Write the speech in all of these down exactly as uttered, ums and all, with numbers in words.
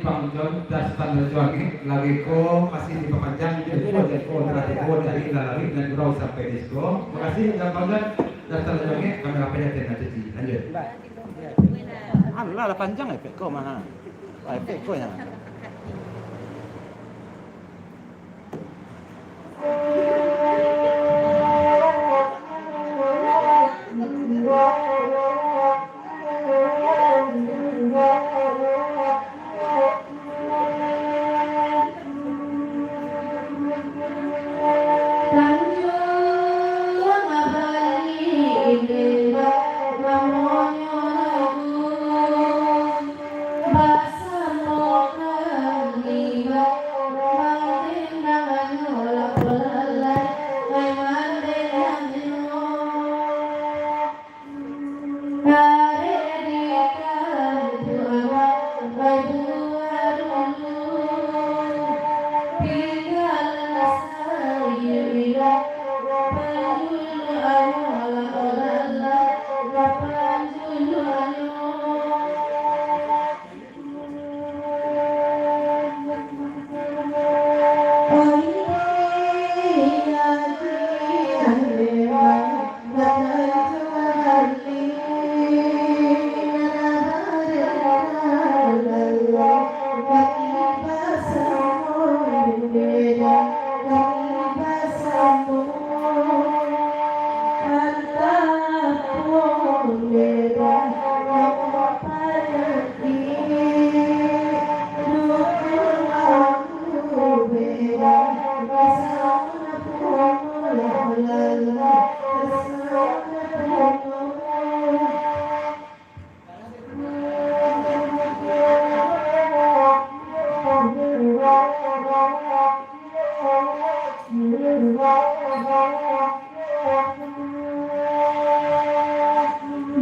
Panggung Dastan Rajo Angek, lagi ko masih dipapanjang, jadi ko, jadi ko, taratik ko, dari Lalari nan Gurau sampai di siko. Makasih, Panggung Dastan Rajo Angek, kami apai aja tengah cuci. Lanjut. Alah, lah panjang efek ko mah. Ah, efek ko yang.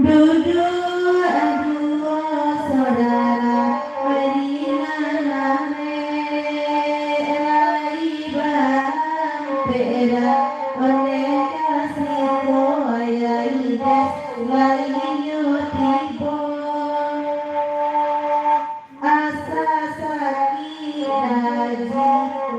Duduak duo sodara, di nan ameh lai bapeda, ondeh ka siko ayah Ides lai nyo tibo. Asa sakik daji,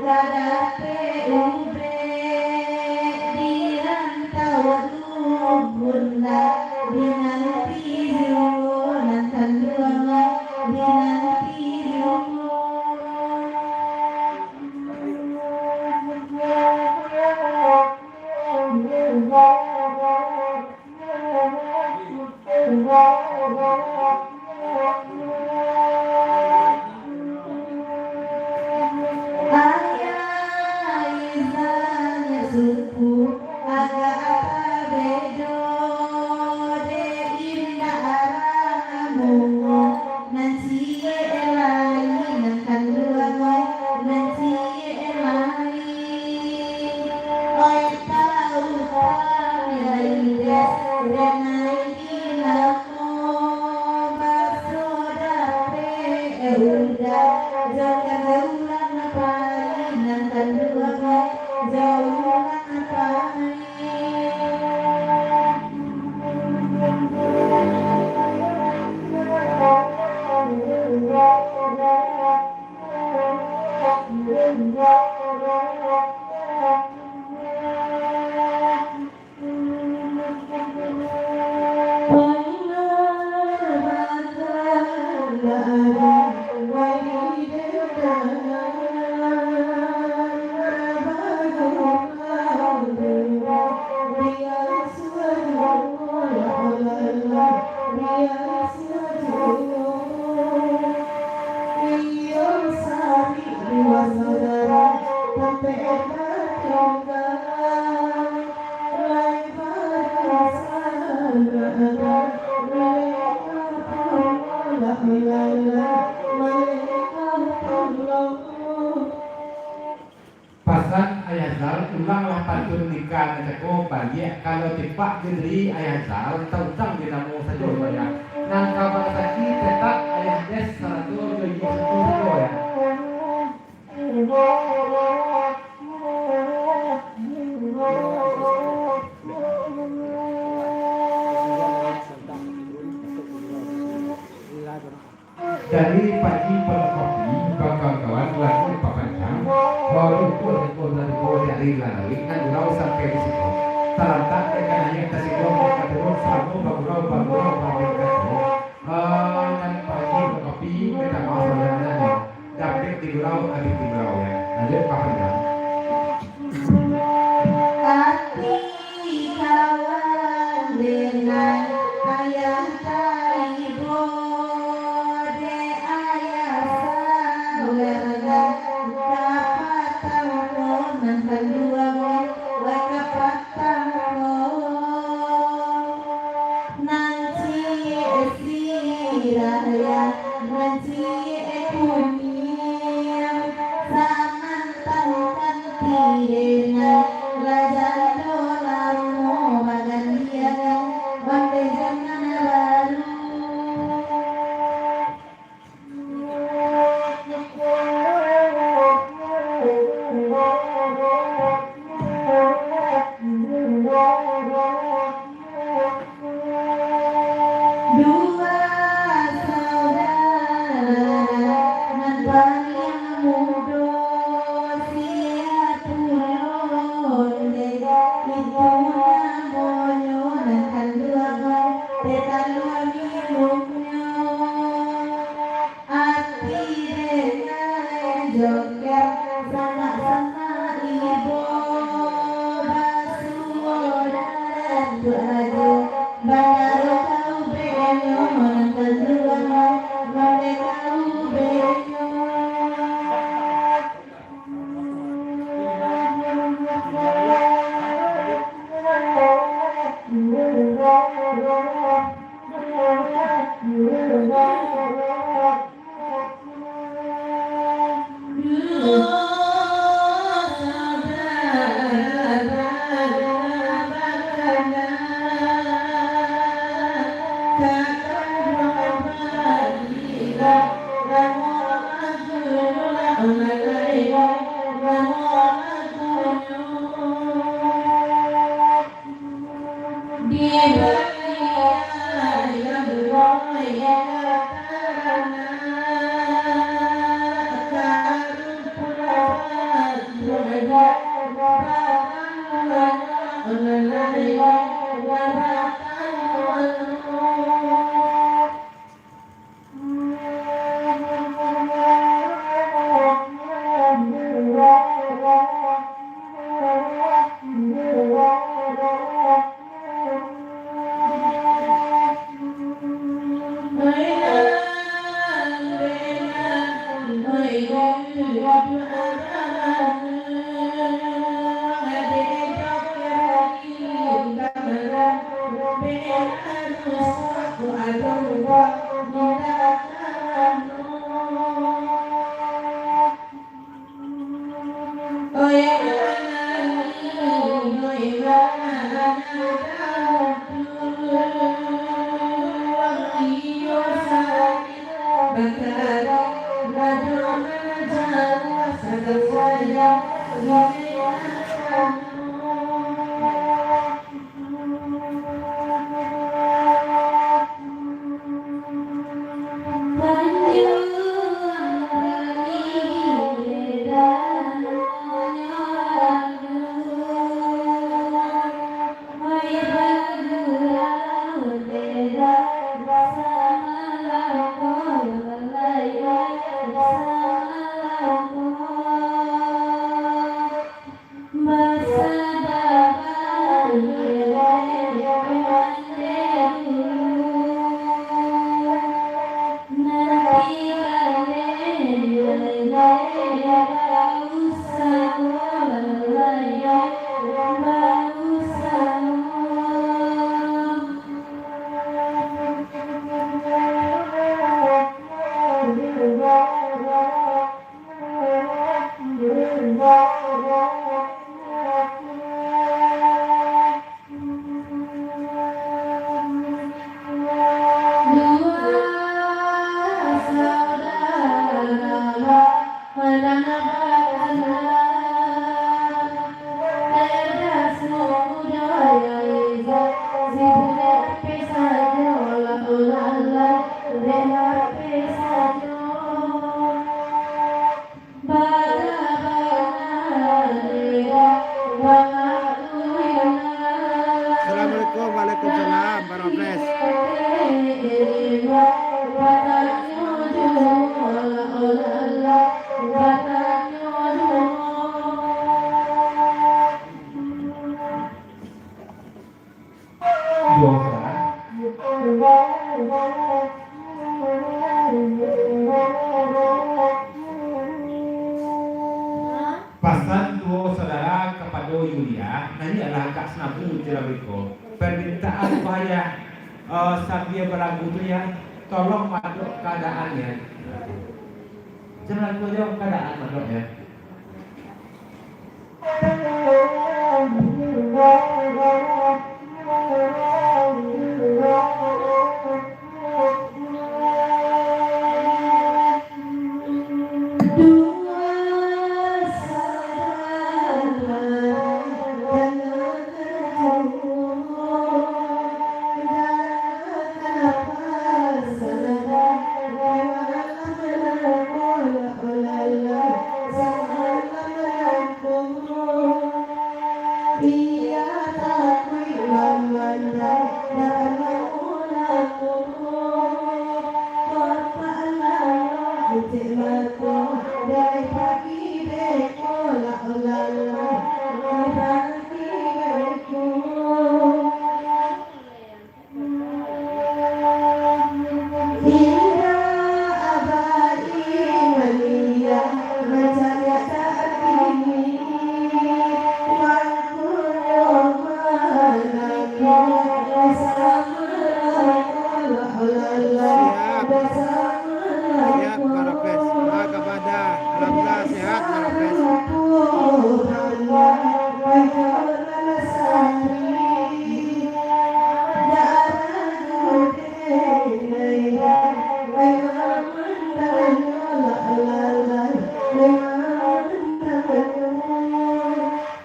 ka dapek ubek, dirantau dukun lah, dinanti juo nan kanduang, dinanti juo. Ayah Izan suku agak tabedo, dek indak arang amungo, nan ciek lai nan kanduang, nan ciek lai. Oi, tau kami lai des, dek nai di namo, baso dapek udah, jo kanduang pai nan kanduang, jo urang pai. Pasan Ayah Zal, ulanglah pantun nikah nan cako baliak. Kalau tipak jo diri Ayah Zal, taundang di namo sajo, Ayah. Nan ka barasaki petak Ayah Des sarato jo Ibu Siti sajo, Ayah. Jadi, Panji Palo Kopi, kawan-kawan, lagu papancang. Waduh, kuah, kuah, kuah, kuah, dari lalui, nan gurau sampai di siko. Talantak, rekan hanya tasiko, mereka turun, samu, bagurau, bagurau, bagurau, bagurau. Eh, nan Panji Palo Kopi, minta maaf, saudara, dapek di gurau, habis di gurau, ya. Lanjut, papancang. Ati kawan denai ayah taibo, dek ayah sawerangan, kapatang ko nan kanduang, wai kapatang ko. Nan ciek sirah ya, nan ciek kuniang, samantang kanti denai, lah jando lamo bagandian, ondeh jo nan baru. Dua saudara nan paliang mudo, sia pulo ondeh, itu namonyo nan kanduang, teh talua minumnyo. Ati denai joker, sanak-sanak ibo, basuo darat tu ajo, bandaro kau benyo, nan kanduang, ondeh kau benyo. Pasan duo saudara kapado Yulia, nan iyo lah agak sanabung caro beko. Parmintaan Abah, eh, sambia balagu tu, ya, tolong madok kaadaannyo. Jan lagu ajo, kaadaan madok, ya. Siap. Siap, Barapes. Ah, kapada. Alhamdulillah, sehat, Barapes.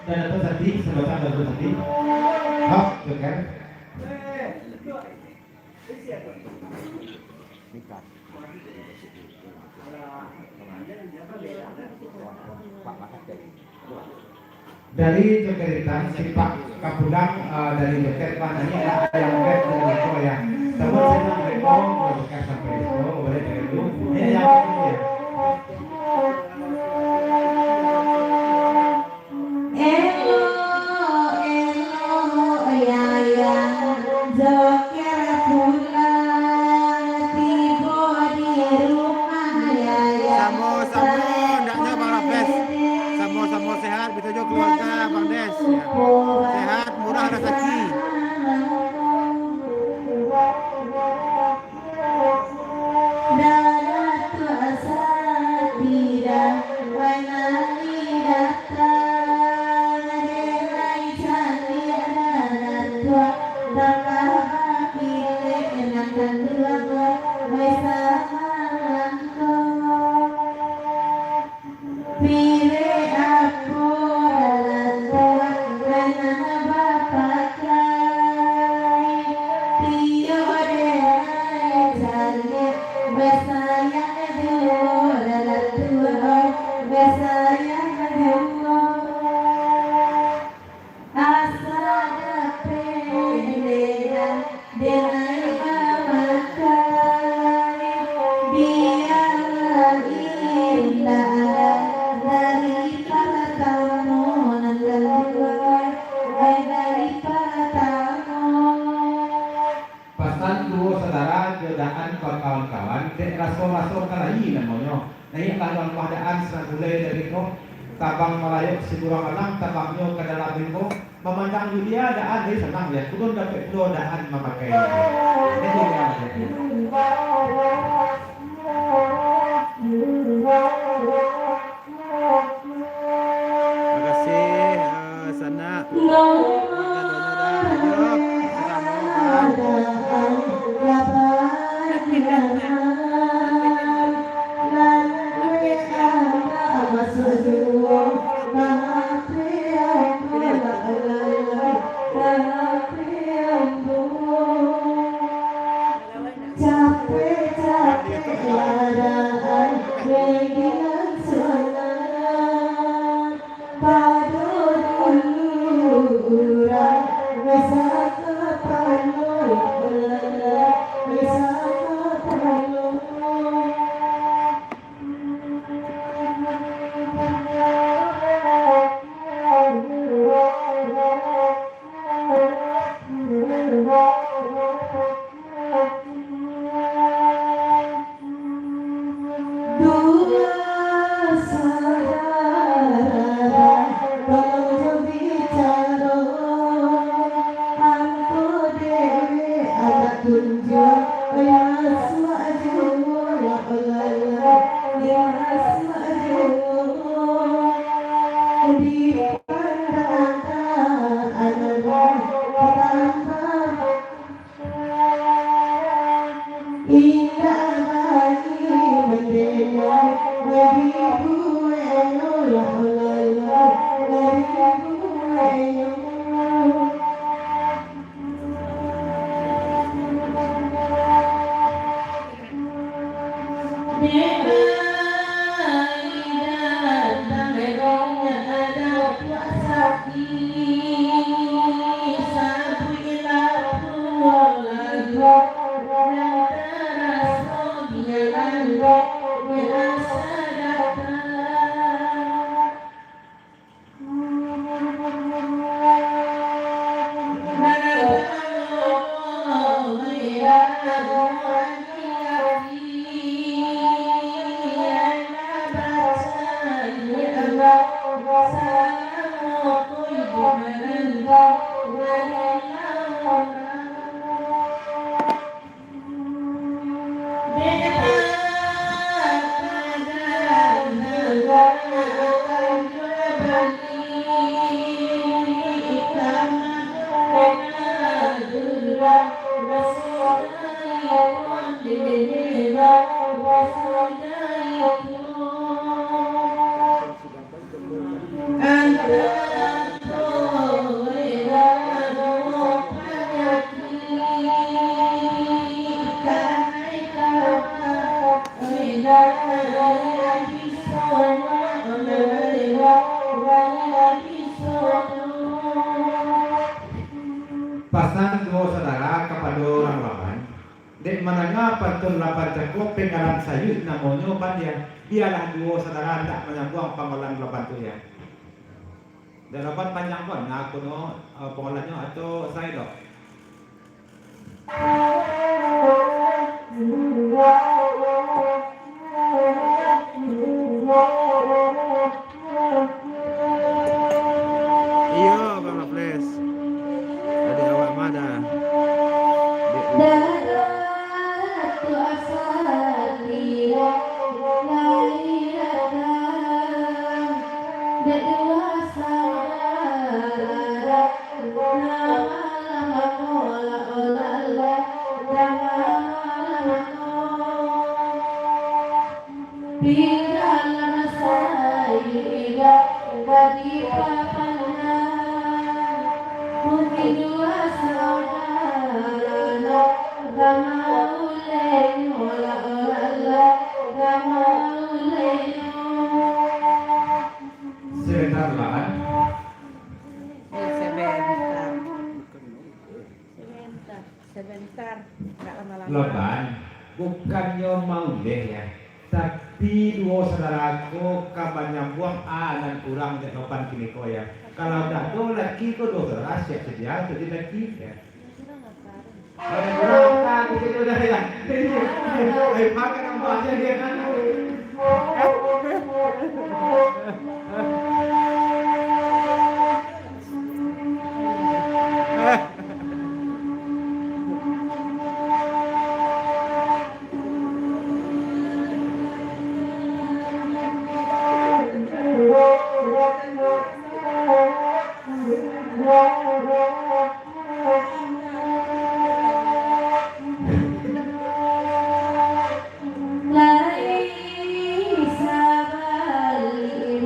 Dan Datuk Sati, sebatang Datuk Sati. Hap, tu kan. Dari Jokeritang, sipak ka pulang, eh, dari Joket, Pak, naiak lah ayam Joket dari Miko, ya. Namun, senang Miko, Joket sampai di situ, boleh jaga dulu. Ini ayam Joket dulu, ya. Elok, elok, yayang Joker pulang tibo di rumah, yayang. Samo-samo, ndaknyo Bang Rafes. Samo-samo sehat, bito jo keluarga Bang Des. Ya. Sehat, murah rezeki. Dalam tuasa tidak menangi datang, denai caliak dalam tua, tambah bakilek nan kanduang, wes sama ngantuk. Pilih apo dalam tuak, nan bapakai. Tiok denai caliak, basayang juo dalam tuak, basayang juo. Asa dapek lela, denai mamakai. Bialah indak lah dari partamo nan kanduang, ai dari partamo. Pasan duo saudara jo Daan bakawan-kawan, dek raso-raso kalayi namonyo. Naiaklah ka rumah Daan, sanang gulai dari ko. Tabang malayok si buruang alang, tabangnyo ka dalam ringko. Mamandang Yulia, Daan jadi sanang, ya. Ulun dapek pulo Daan mamakai. Jadi Yulia jadi. Terima kasih, eh, sanak. Maka dono dah, yo. Selamat. Capek-capek ladaan, rengginang sanang. Pado dulu urang, rasa kapalo, rasa kapalo. Pasan duo saudara kapado urang Laban. Dek mandanga pantun Laban cako, panggalan sayuik namonyo Bandia. Bialah duo saudara ndak manyambuang panggalan Laban tu, ya. Dek Laban panjang pun, nah, aku no, eh, panggalannyo atau saya dok. Iyo, Bang Raffles. Adik awak mah dah. Dek. Sebentar, Laban. Sebentar. Sebentar. Sebentar. Nggak lama-lama. Laban, bukannyo mauleh, ya. Tapi duo saudara ko ka manyambuang a nan kurang dek Laban kiniko, ya. Kalau dak do laki ko, duo saudara siap sedia jadi laki, ya. Kalau kurang, ah, di situ dah, ya. Ai, pakai nambah aja dia kan. Lai sabali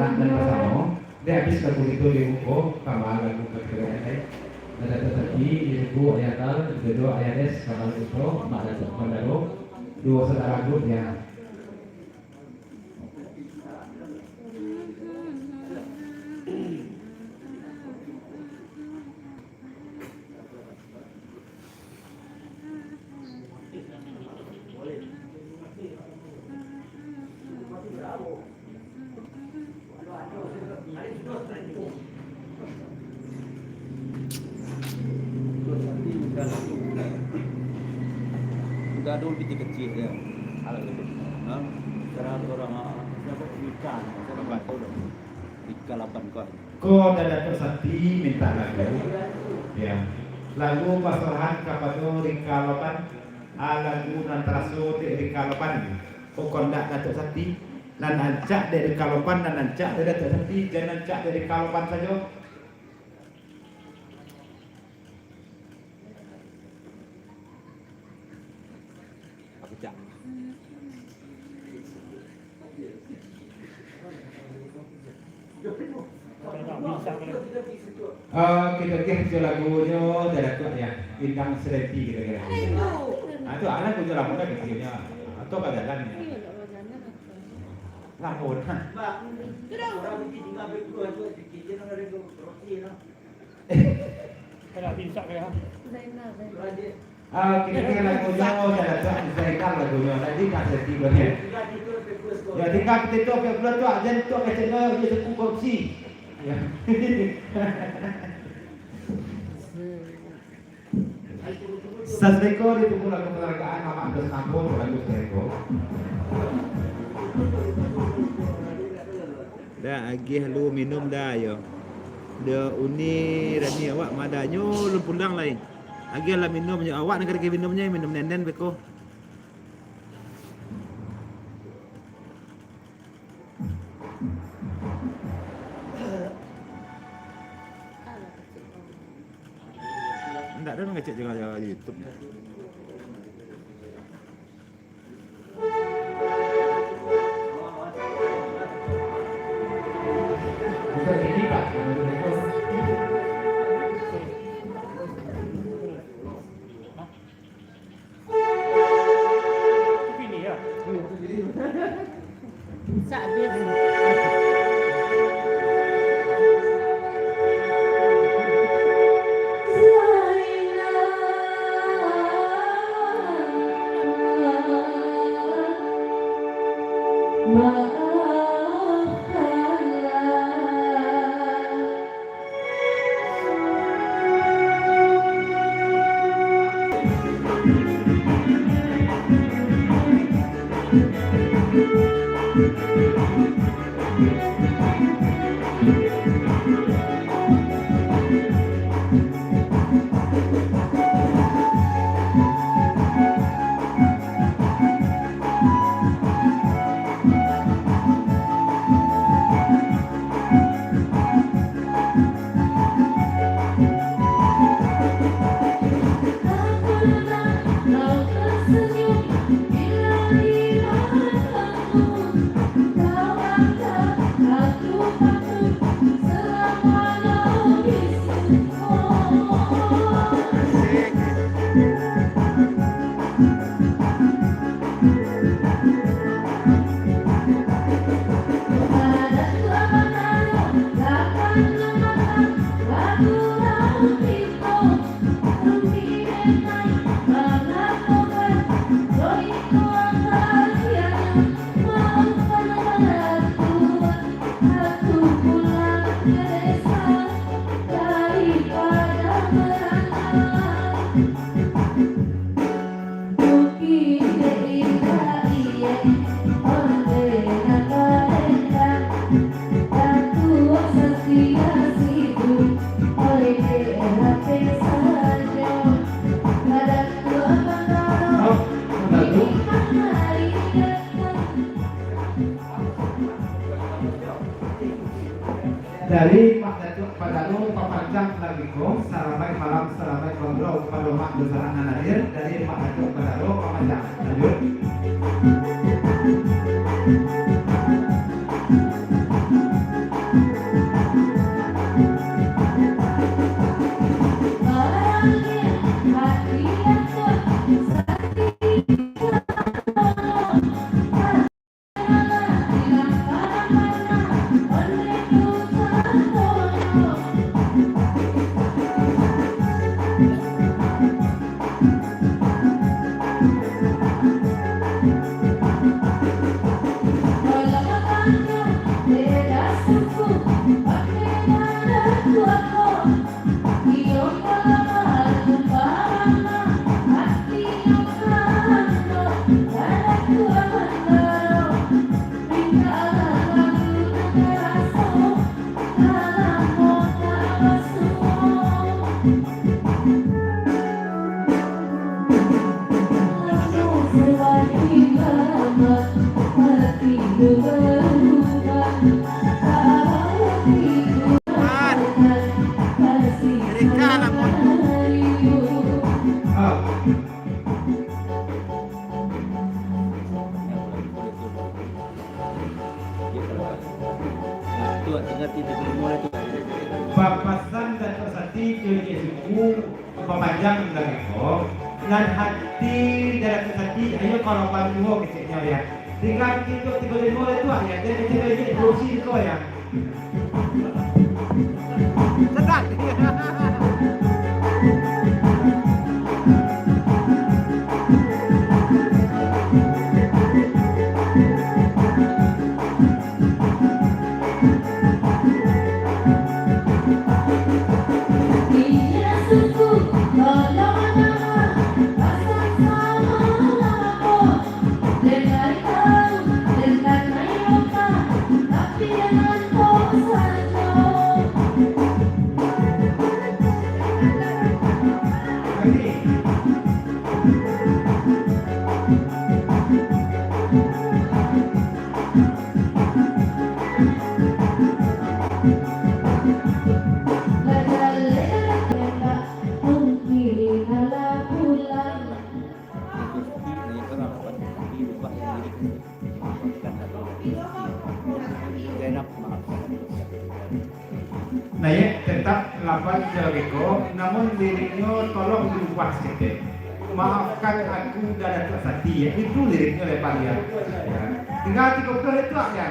Dan basamo, di habis lagu itu dibuka, kama lagu katiga lai. Datuak Sati, dibuka Ayah Tal, dijodoh Ayah Des, kama lagu itu, Mak Datuak Bandaro, duo saudara lagu, ya. Udah dulu pitih kecil dia. Alah, gitu. Ha? Sekarang orang, ah, siapa? Ikan. Siapa? Ikan lapan kau. Ko Datuak Sati minta lagu. Ya. Lagu pasorahan kapado Rika Lopan. Ah, lagu nan taraso dek Rika Lopan. Ko kondak Datuak Sati. Nan rancak dek Rika Lopan, nan rancak dek Datuak Sati, jan rancak dek Rika Lopan sajo. Aku cak. Eh, kito agiah jo lagunyo, dah Datuak ya. Bintang Selenti kito agiah lagunyo. Ah, tu alah lagu lamo dah kecilnyo. Atau ka jalan ni. Lamo dah. Kalau bisa ya. Ah, kini-kini lagunyo, dah Datuak Zainal lagunyo. Tadi dah jadi banyak. Ya, tinggal kita tu, apa pula tu, ajan tu, kacau dia, dia sepupu korupsi. Ya. Sasiko ditunggu lagu penghargaan Mamak Dos Nampun, lagu sasiko. Dah, agiah lu minum dah, yo. Dah, Uni Rani awak madanyo ulun pulang lai. Agiah lah minum, yo. Awak nak minumnyo, minum nenen beko. Ndak ado nan ngecek jo YouTube. Dari Pak Datuak Bandaro, papanjang lagi ko, salamaik malam, salamaik bagurau kapado Mak Dusanak nan hadir, dari Pak Datuak Bandaro, papanjang. Lanjut. Bapasan Datuak Sati jo inyiak suku, bapanjang nan iko, nan hati Datuak Sati, ayo kalau panduo keceknyo, ya. Tingga kito tigo limo le tu, ya, jadi tigo inyiak produksi ko, ya. Nah, ya, tetap lapan kira beko, namun liriknyo tolong diubah saketek. Maafkan aku, Datuak Sati, ya. Itu liriknyo lebar, ya. Ya. Tingga tigo puluah itu, ya.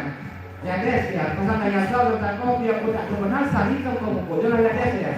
Ya, Des, ya. Pesan dari Azal, tentang kau, biar kau tak terkenal, saling kau, kau mukul. Jangan, ya, Des, ya.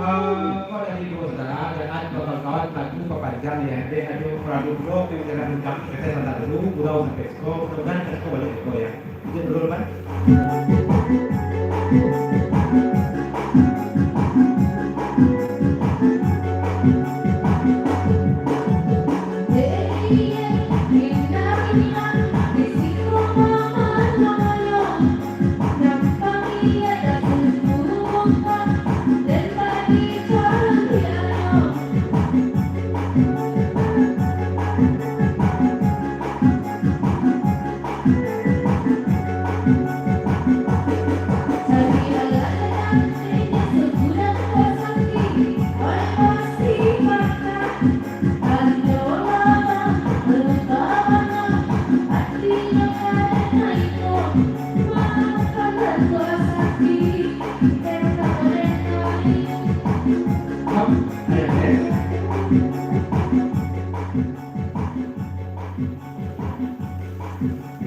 Eh, kok dari dua saudara, dan kawan-kawan, lagu papanjang, ya, dek ado paradu pulo, tu jangan undang, kita santai dulu, gurau sampai siko, mudah-mudahan siko balik siko, ya. Izin dulu, Pan.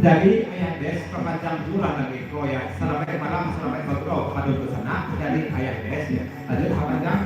Jadi, Ayah Des, papanjang pulang lagi ko, ya. Salamaik malam, salamaik bagurau kapado dunsanak. Jadi, Ayah Des, ya. Lanjut, papanjang.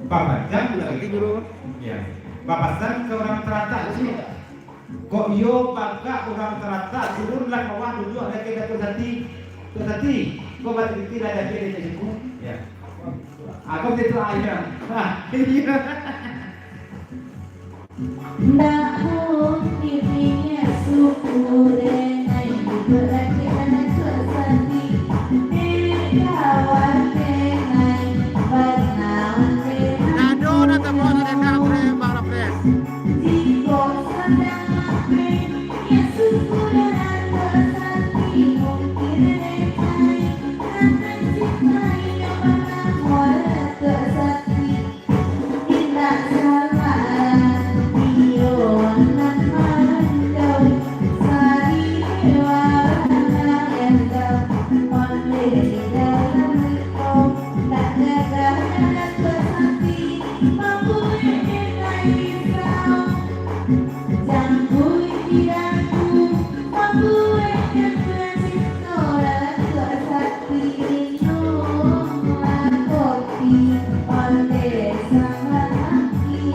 Bapajan lagi. Ya. Bapajan ka urang taratak tu. Kok iyo bagak urang taratak, turunlah bawah, duduak lagi Datuak Sati. Datuak Sati, kok batiriti lah dapek dari siku. Ya. Aku tu lah, ya. Ha, iya. Ndak mungkin inyo suku denai, iduik rakyat nan Datuak Sati. Dek kawan denai, banaon denai. Nado nan tabuah nan denai, Bang Rapres. Jikok sadang lapeh, inyo suku denai Datuak Sati. Mungkin denai, akan cinta inyo banamo Datuak Sati. Indak salah, iyo nan mandau, sari dewa nan andau, ondeh di dalam liko, ndak gagah nan Datuak Sati, mambuek denai risau. Jangkui di daku, mambuek denai cinto, Datuak Sati minumlah kopi, ondeh sambalaki.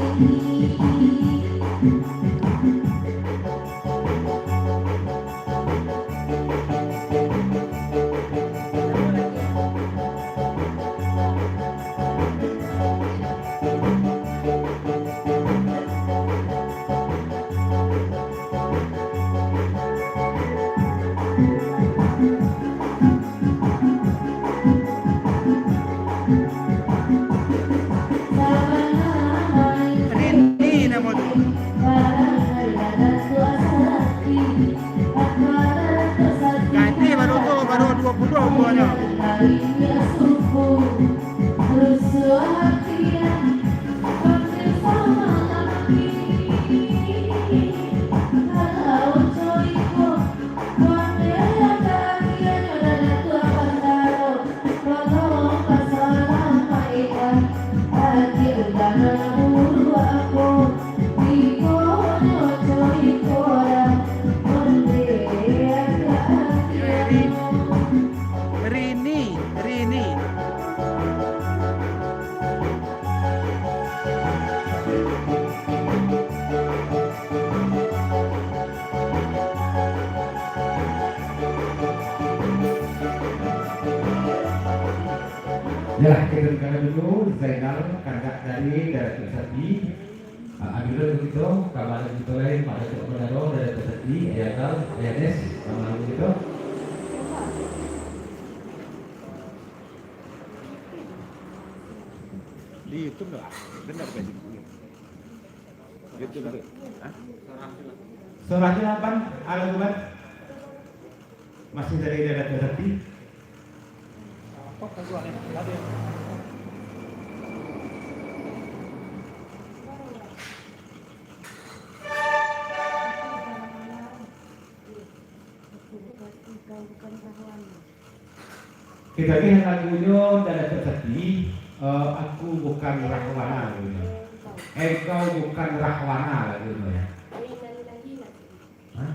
Rini namo tu. Ganti baru tu, baru dua puluh umurnyo. Rini, Rini. Yalah, kito danga dulu Zainal, kandak dari Datuak Sati. Ah, ambilan kito, kamari kito lai, Mak Datuak Manado, Datuak Sati, Ayah Zal, Ayah Des, kamari kito. Di YouTube lah, dengar kan? YouTube tu. Hah? Suaranya apa? Halo, Bang. Masih dari Datuak Sati. Kita ni lagunyo dari Datuak Sati, eh, Aku Bukan Rahwana lagunyo. Engkau Bukan Rahwana lagunyo, ya. Hah?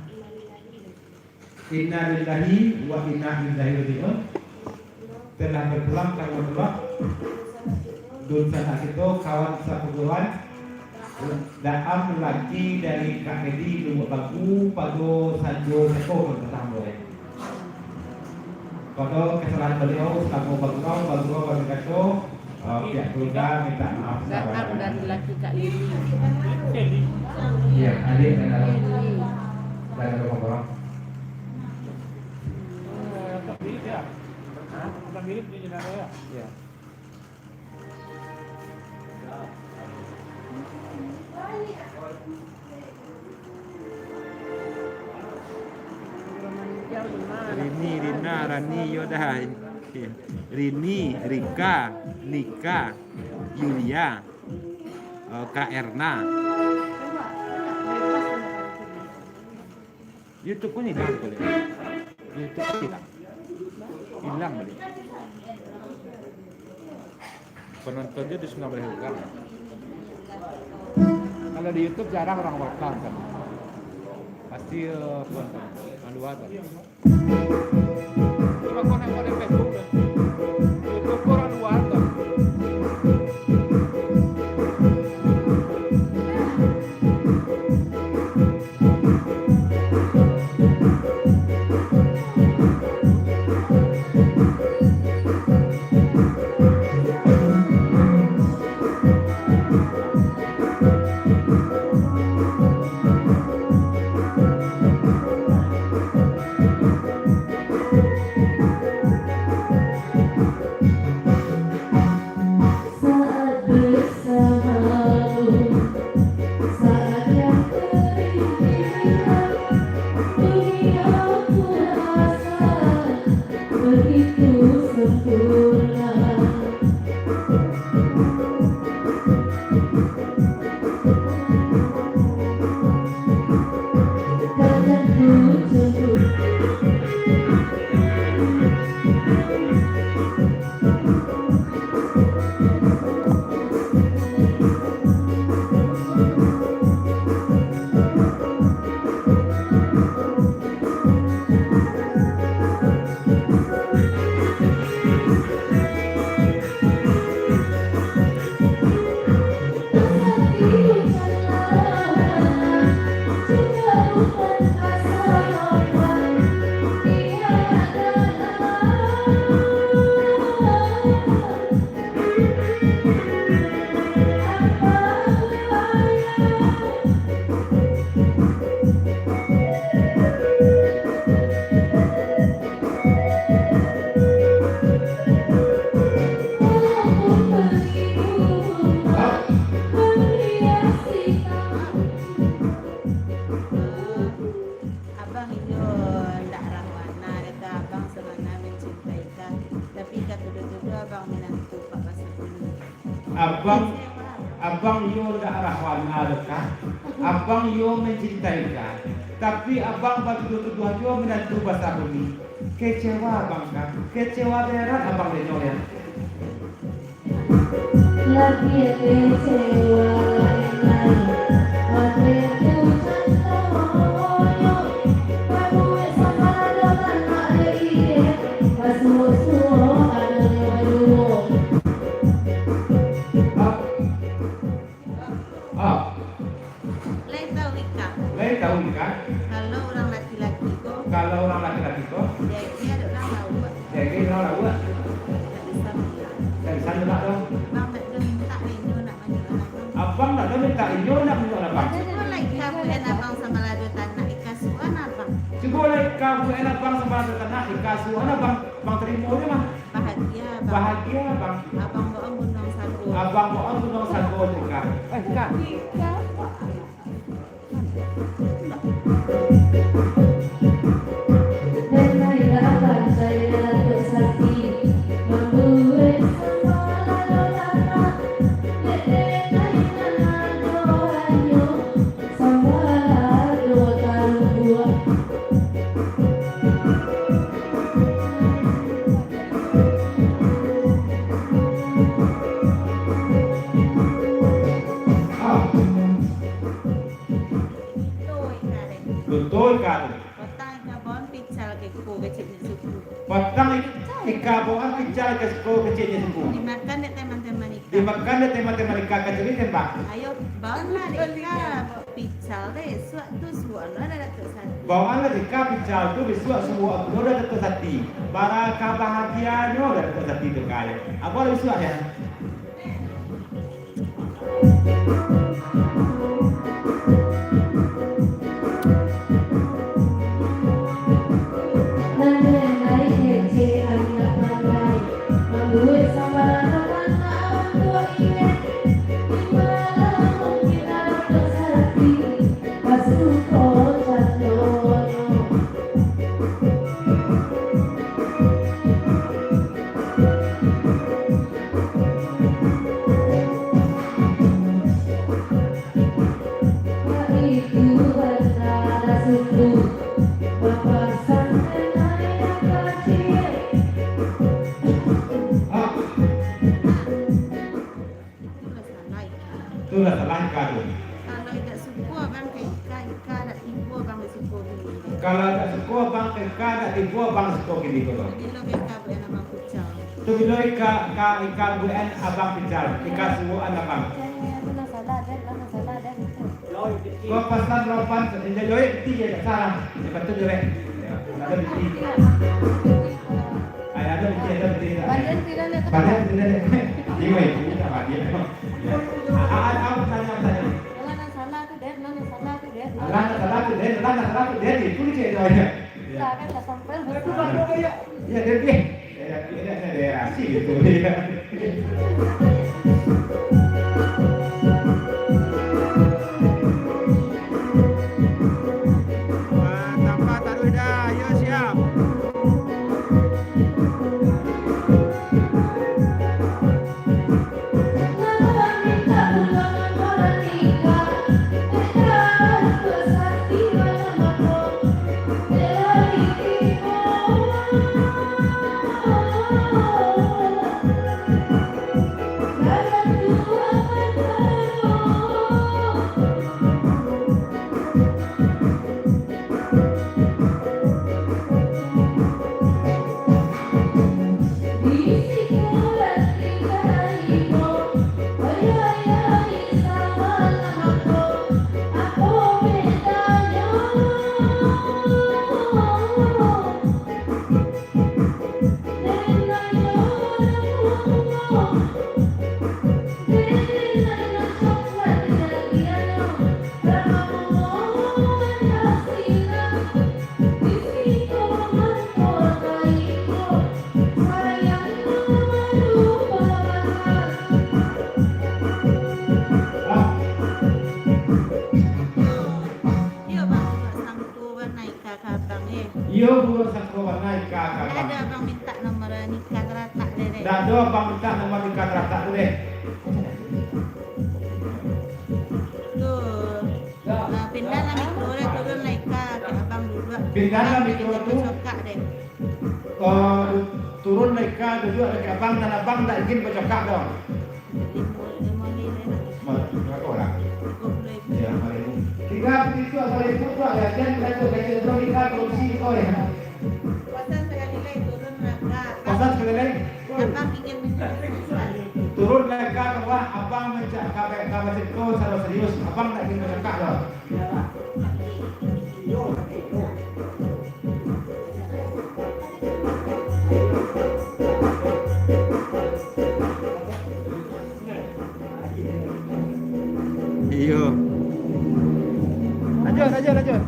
Innalillahi wa inna ilaihi raji'un. Telah berpulang ka Lubuak. Dunsanak kito, kawan sapaguruan. Daam laki dari Kak Dedi Lubuak Bagu pado Sanjo Seko, kalau tak salah, eh. Pado kesalahan baliau, salamo bagurau, bagurau bakato, eh, pihak keluarga minta maaf. Daam dari laki Kak Lili. Iya, adik dan almarhum. Lili. Dan almarhum. Iya. Rini, Rina, Rani, yo dah. Rini, Rika, Nika, Yulia, eh, Kak Erna. YouTube pun hilang balik. YouTube pun hilang. Hilang balik. Penonton dia di sembilan belas orang. Kalau di YouTube jarang orang welcome kan. Pasti, eh, penonton. Yang luar kan. Cuma kau nengok di Facebook kan. YouTube orang luar kan. Saat bersamamu, saat yang terindah, dunia ku rasa begitu sempurna. Kadang ku cemburu. Abang iyo ndak rawana, kata abang sabana mancintai ka, tapi ka tuduah-tuduah abang minantu Pak Basakuni. Abang, abang iyo ndak rawana doh ka, abang iyo mancintai ka, tapi abang batuduah-tuduah juo minantu Basakuni. Kecewa abang ka, kecewa berat abang denyo yo. Labiah kecewa lai, wakatu contohnyo, babuek sambah doh tanak dek inyo, basuo-suo anaknyo baduo. Ah. Ah. Lai tahu ikam? Lai tahu ikam? Kalau urang laki-laki ko. Kalau urang laki-laki ko. Diagiah dek urang lauak. Diagiah dek urang lauak. Ndak bisa mintak. Ndak bisa mintak doh. Abang ndak doh mintak inyo nak manyuruah abang. Abang ndak doh mintak inyo nak manyuruah abang. Cubolah ikam buek abang sambah doh tanak, ikasuan abang. Cubolah ikam buek abang sambah doh tanak, ikasuan abang. Abang tarimo se mah. Bahagia, Bang. Bahagia, Bang. Abang baa gunuang sago. Abang baa gunuang sago, Cika. Eh, Cika. Cika. Patang ika bawaan pical ka iko keceknyo suku. Patang ik-, ika bawaan pical ka iko keceknyo suku. Dimakan dek teman-teman ika. Dimakan dek teman-teman ika, kacili tembak. Ayo, bawaanlah dek ika pical deh, bisuak tu suruaklah Datuak Sati. Bawaanlah dek ika pical tu, bisuak suruak pulo Datuak Sati. Bara ka bahagianyo Datuak Sati tu, Kai. Apo lah bisuak, yo? Kalau indak suko abang ka Ika, Ika dak tibo abang di siko kini. Kalau indak suko abang ka Ika, dak tibo abang di siko kini ko. Tu bilo ka Ika buek an abang pical. Tu bilo Ika, ka Ika buek an abang pical. Ika suruah an abang. Ko pasal lapan, indak jawek ti je dak salah. Lepas tu jawek. Ya, ado bukti. Ai, ado bukti, ado bukti. Bandian piro ni? Bandian piro ni? Limo ribu, tak bandian. Ya. A-, a-, a-, tanya, tanya. Alah, nan salah tu, Dek. Nan salah tu, Dek. Alah, nan salah tu, Dek. Alah, nan salah tu, Dek. Itu ni cek dia. Ya. Lah, kan dah sampai. Ya, dia, dia. Ya, dia, dia, dia, dia, asik gitu. Ya. Ah, tambah taruih dah. Yo, siap. Iyo, Bang, buruak sangko warna Ika ka abang, eh. Iyo, buruak sangko warna Ika ka abang. Ndak ado abang mintak nomor Ika taratak deh, deh. Ndak ado abang mintak nomor Ika taratak tu, deh. Tu. Nah, pindah lah mikro deh, turun lah Ika, ka abang duduak. Pindah lah mikro tu. Cokak deh. Oh, turun lah Ika, duduak lah ka abang, nan abang ndak ingin bacokak doh. Limo, limo lilin. Ma, barapo lah? Tigo puluah ribu. Ya, lima ribu. Tingga begitu, apa ribu tu, ya, jan beratur kecil tu, Ika korupsi tu, ya. Pasan sakali lai turun rangka. Pasan sakali lai? Abang ingin mencari sesuatu. Turun rangka ka bawah, abang mancak-, ka, ka, ka bacakak tu saro serius. Abang ndak ingin bacakak doh. Iyo. Lanjut, lanjut, lanjut.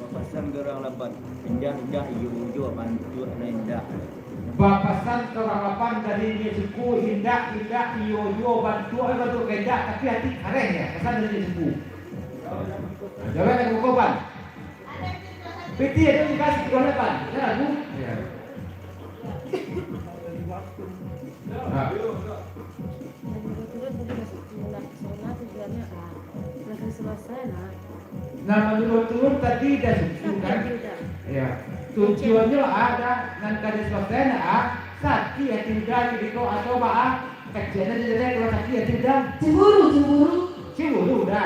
Papasan urang lapan, indak, indak, iyo, iyo, bantuak nan indak. Bapasan ka urang lapan dari inyo suku, indak, indak, iyo juo, bantuak, bantuak ka indak, tapi ati kareh ya, pasan dari inyo suku. Jawab nak buka pan? Piti ado di kasih urang lapan, ya, Bu? Ya. Nah. Nah, manuruik turun tadi dah suci, kan? Ya. Tujuannyo ado nan ka disalasaian, ah, sakik ati Uda kiriko atau ba, ah, kacian aja jadi kalau sakik ati Uda. Cemburu, cemburu. Cemburu, Uda.